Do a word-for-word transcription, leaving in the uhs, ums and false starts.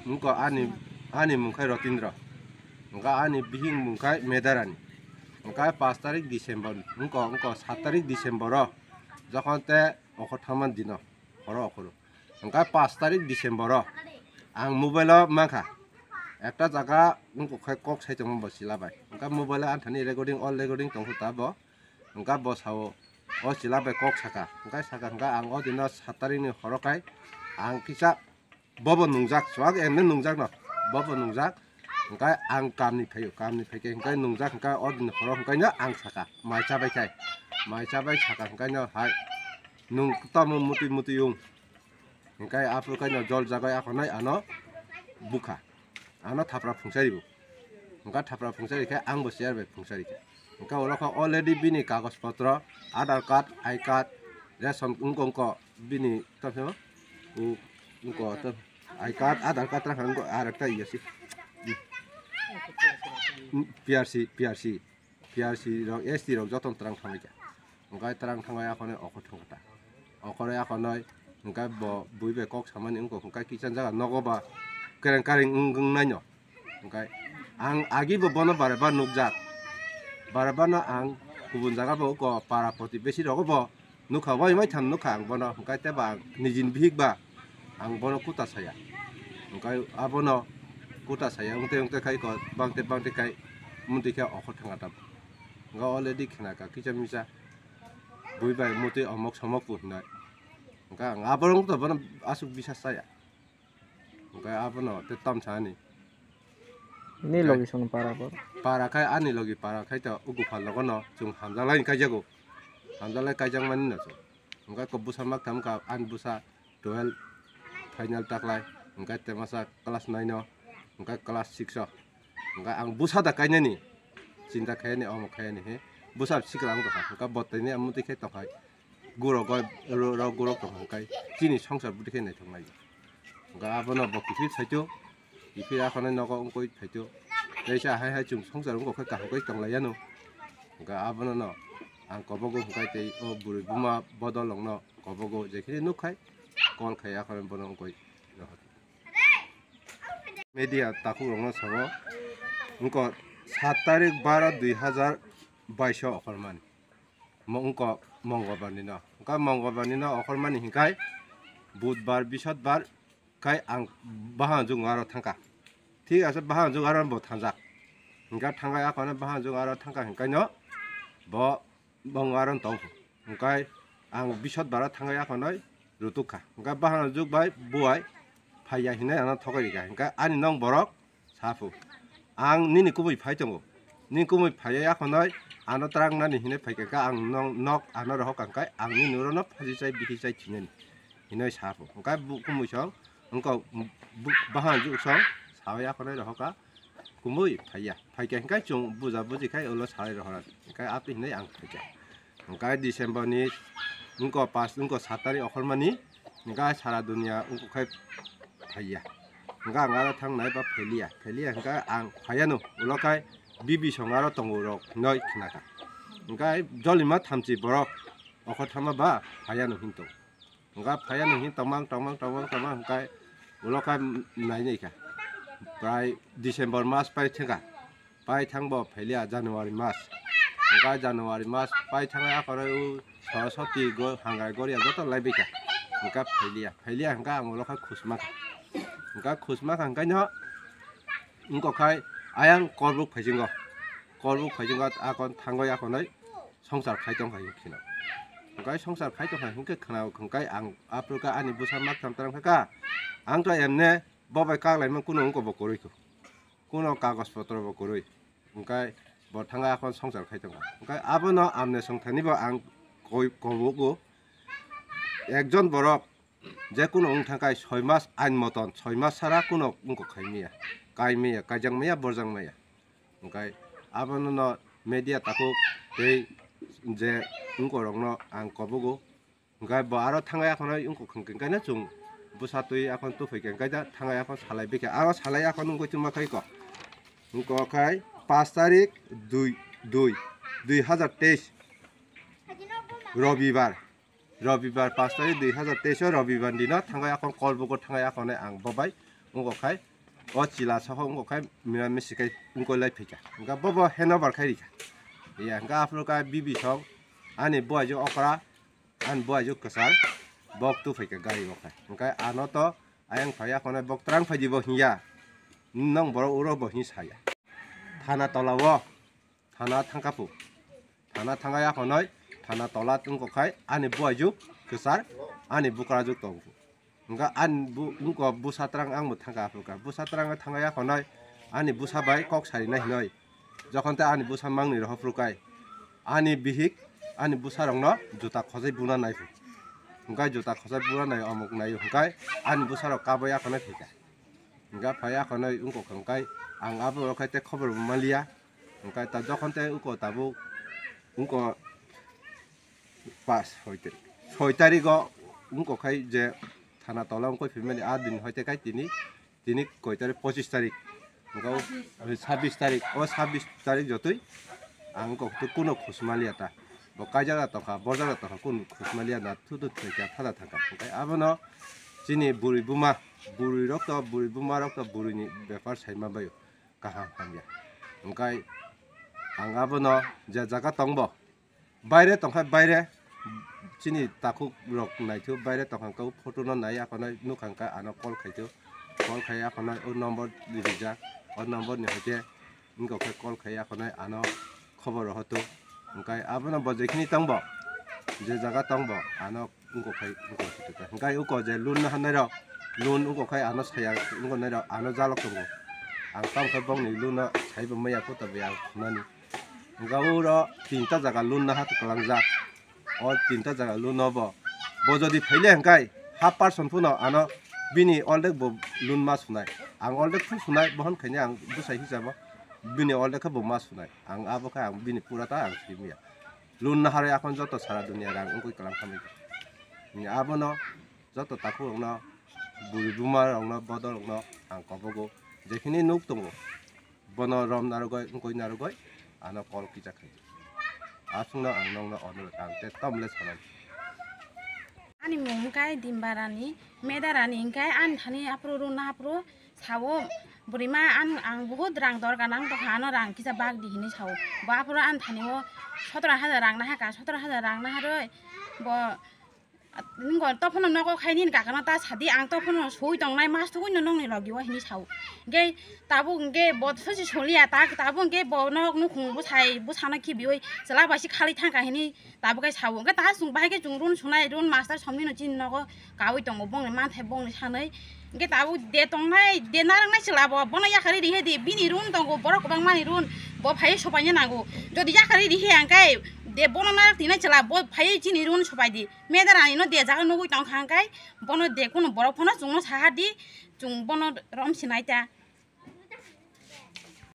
Wngkha ani, ani mung khai Rotindra. Wngkha ani bihik mung khai Medarani. Wngkha pash tarik December, wngkha, wngkha saat tarik December o. Jokhon te okhor thangmani dino, horo okhoro. Wngkha pash tarik December o. Ang mobile o mankha. Ekta jaga wngkha khai kok sai tongma bo chwla bai. Wngkha mobile o anthani recording, all recording tongkha ta bo. Wngkha bo sao, o chwla bai kok saka. Wngkha saka, wngkha ang o dino saat tarik ni horo khai ang kisa bobo nungjak, swk emne nungjak no, bobo nungjak. Wngkha ang kamni phaio, kamni phaikhe wngkha nungjak, wngkha o dino horo wngkha no ang saka, mai chabai khai, mai chabai saka wngkha no hai nung tamo mutui mutui wng. Hingkai aphuru kaino jol jagoi akhonai ano bukha. Ano thapra phungsari bo. Hingka thapra phungsari khe ang bo chair bai phungsari khe. Hingka oro kho already bini kagoj potro, Aadhaar card, I card, ration wngko wngko bini tamo u wngko to I card, Aadhaar card tra wngko ar ekta iya si. P R C, P R C. P R C rok, S T rok jotono twrang thangwi kha. Hwnkhe twrang thangwi akhonai okhor thangkha ta. Okhoroi akhonai hwnkhe bo bui bai kok samani wngkha, hwnkhe kisa jaga nogo ba kereng karing wng, wng naino. Hwnkhe ang agi bo bono bare bar nukjak. Bare barno ang kubun jaga bo wngkha para protibesi rogo bo nukha, wai mai tham nukha ang bono, hwnkhe tei ba ang nijini bihik ba ang bono kuta saya. Hwnkhe abono kuta saya wngte wngte khai ko bangte bangte khai muntui khe okhor thangkha ta. Hwnkhe already khna kha kisa misa bui bai muntui omok somok bo hinai. Hwnkhe ang abono wngto bono aswk bisas saya. Hwnkhe abono tei tamsa ani. Ni logi song para bo. Para khai ani logi para khai to ugu phalnogo no chwng hamjaklai kaijago. Hamjaklai kaijakmani no chwng. Hwnkhe kok bwsa mak tham kha ani bwsa twelve final taklai. Hwnkhe temasa class nine o. Hwnkhe class six o. Hwnkhe ang bwsa da kainani. Chinta khaiyani omo khaiyani he. Bwsa sikla wng tongkha. Hwnkhe bo tini amotwi khe tongkhai. Guro goi ro, ro guro tong hwnkhe chini songsar bwtwi khe naithok nai. Hwnkhe abono bo kiphil phaito, kiphil akhonai nogo wngkoi phaito. Teisa hai hai chwng songsar wngkha khe kaham khe tong lai yano. Hwnkhe abono no ang kobogo hwnkhe tei o bwrwi buma bodol rokno kobogo jekhini nuk khai call khai akhonai bono wngkoi. Media takhuk rokno sabo wngkha saat tarik baro dui hazar baiso okhormani. Mo-, wngkha Mongolbar ni no. Wngkha Mongolbar ni no okhormani hinkhai Budbar, Bisotbar khai ang bahan jung aro thangkha. Thik ase, bahan jung aro bo thangjak. Hinkhai thangkhai akhone bahan jung aro thangkha hinkhai no bo bong aro tong. Hinkhai ang Bisotbar o thangkhai akhonoi rutuk kha. Hinkhai bahan jung bai buai phaiya hinai ano thokai rikha. Hinkhai ani nong borok Saphuk, ang nini kubui phai tongo. Nini kubui phaiya akhonoi ano twrangnani hinwi phaikha khe ang nong nok ano rohor kha khe ang nini urono phaji chai bithi chai thinani hinwi saphuk. Hwnkhe bu-, kumui song wngkha bu-, bahan juk song sawi akhonoi rohor kha kumui phaiya. Phaikha hwnkhe chwng buja buji khai ulo sawi rohor hwnkhe atwi hinwi ang phaikha. Hwnkhe December ni wngkha pas, wngkha saat tarik okhormani, hwnkhe sara dunia wngkha khai phaiya. Hwnkhe ang aro thang nai ba phailiya, phailiya hwnkhe ang phaiya no, ulo khai bibi song aro tongo rok hinoi khna kha. Hwnkhe jolima thamchi borok okhor thama ba phaiya no hinto. Hwnkhe phaiya no hin tongmang, tongmang, tongmang, tongmang hwnkhe ulo khai nai nai kha. Prai December mas pai thangkha. Pai thang bo phailiya January mas. Hwnkhe January mas pai thang akhoroi o Saraswati go-, Hangrai Goria joto lai bikha. Hwnkhe phailiya, phailiya hwnkhe ang ulo khai khusma kha. Hwnkhe khusma kha hwnkhe no wngkha khai ayang Korbuk phaisingo. Korbuk phaisingo akon thangoi akhonoi songsar khai tong khai kheno. Hwnkhe songsar khai tong khai hwnkhe khna hwnkhe ang aphuru khe ani bwsa mak tham twrang kha kha. Ang to emne bo bai kak laimang kuno wngkha bo kwrwi kho. Kuno kagoj potro bo kwrwi. Hwnkhe bo thangkha akhon songsar khai tongkha. Hwnkhe abono amne songthani bo ang koi-, kobogo. Ekjon borok je kuno wng thangkha soi mas ain moton, soi mas sara kuno wngkha khai maya, kai maya, kaijak maya, borjak maya. Hwnkhe abono no media takhuk tei je wngkorokno ang kobogo. Hwnkhe bo aro thangai akhonai wngkha hwnkhe no chwng bwsa twi akhon tuphai khe hwnkhe da thangai akhon salai bikha. Aro salai akhon wngwi tongma khai kok. Wngkha khai pas tarik dui, dui, dui hazar teis Robibar. Robibar pas tarik dui hazar teis o Robibar dino thangai akhon Kolbugo thangai akhonai ang bobai wngkha khai O chila soho wngkha khai mira misi khai wngkha lai phika. Wngkha bobo handover khai rikha. Ya, wngkha aphuru kha bibi song ani buaiju okra, ani buaiju kwchar, bok tu phaikha gari o khai. Wngkha ano to ayang phai akhonai bok twrang phai di bo hinya. Nong borok uro bo hin saya. Thana tola o. Thana thangkha phu. Thana thangkha yakhonoi, thana tola wngkha khai ani buaiju kwchar, ani bukrajuk tongo. Wngkha ani bu-, wngkha busa twrang ang bo thangkha aphuru kha. Busa twrang thangkha yakhonoi ani busa bai kok sarinai hinoi. Jokhon tei ani busa mangni rohor phuru khai ani bihik ani busa rokno juta khojai buna nai phu. Wngkha juta khojai buna nai omok nai wngkha ani busa rok kabui akhonoi phikha. Wngkha phai akhonoi wngkha khai ang abo rok khai tei khobor bo manliya. Wngkha ta jokhon tei wngkha tabuk wngkha pas soi tarik. Soi tarik o wngkha khai je thana tola wngkha phimani a din hoite khai tini, tini koi tarik? Pochis tarik. Wngkha o sabis tarik. O sabis tarik jotoi ang wngkha kuno khusmaliya ta. Bo kaijak da tongkha, borjak da tongkha, kun khusmaliya na thu thu thoi kha thada thangkha. Wngkha abono chini buri buma, buri rok to, buri buma rok to buri ni bepar saima baio. Kaham hamya. Wngkha ang abono je jaga tongbo, baire tongkha baire, chini takhuk rok naithu baire tongkha kau photo no nai akhonai nukhang kha ano call khaithu, call khai akhonai o number rijak, o number ni hoite wngkha khe call khai akhonai ano khobor rohotu. Wngkha abono bo jekhini tongbo, je jaga tongbo ano wngkha khai wngkha khai wngkha uko je loan no hanai rok, loan wngkha khai ano saya wngkha nai rok ano jalok tongo. Ang tamo khe bongni loan no saibo maya kota bai ang khunani. Wngkha uro tinta jaga loan no ha kwlangjak. O tinta jaga loan no bo, bo jodi phaile hwnkhe half percent phano ano bini already bo loan ma sunai. Ang already phung sunai, bohon khaini ang bwsai hisabo bini already khe bo ma sunai. Ang abo khe ang bini pura ta ang simiya. Loan naharwi akhon joto sara dunia rang wngwi kwlang khamwi. Abono joto takhuk rokno, buri buma rokno, bodol rokno ang kobogo. Jekhini nuk tongo, bono rom narwgwi, wngwi narwgwi ano call kisa khai. Aswkno ang nokno onurot ang tei tamle sanani. Ani mung wngkha Dimbarani, Medarani wngkha ani thani aphuru rwna aphuru sao, "Bwrwima, ang, ang buhut rang dorkar nang tongkha, ano rang kisa bak di," hinwi sao. Bo aphuru ani thani o sotoro hajar rang nahakha, sotoro hajar rang naharwi bo nungo tophano nogo khai nini kakano ta sadi, ang tophano sui tongnai mas tugui no nongni logi o hinwi sao. Hingke tabuk hingke bo sosi soliya ta, tabuk hingke bo nok nukhung bwsai bwsano khibiui chwla bai se khalai thangkha hinwi tabuk khe sao. Hingke ta chwng bahai khe chwng run sunai, run master somni no chini nogo kaui tongo, bongni manthai bongni sanwi. Hingke tabuk de tongnai, de narwknai chwla bo, bono yakarwi rihe di, bini run tongo, borok kwbangmani run, bo phaiwi sopaina nango. Jodi yakarwi rihe ang khe, de bono narwk tinai chwla, bo phaiwi chini run sopai di. Medarani no de jaga nugui tong kha hingke, bono de kunu borok phano chwngno saha di, chwng bono rom sinai ta.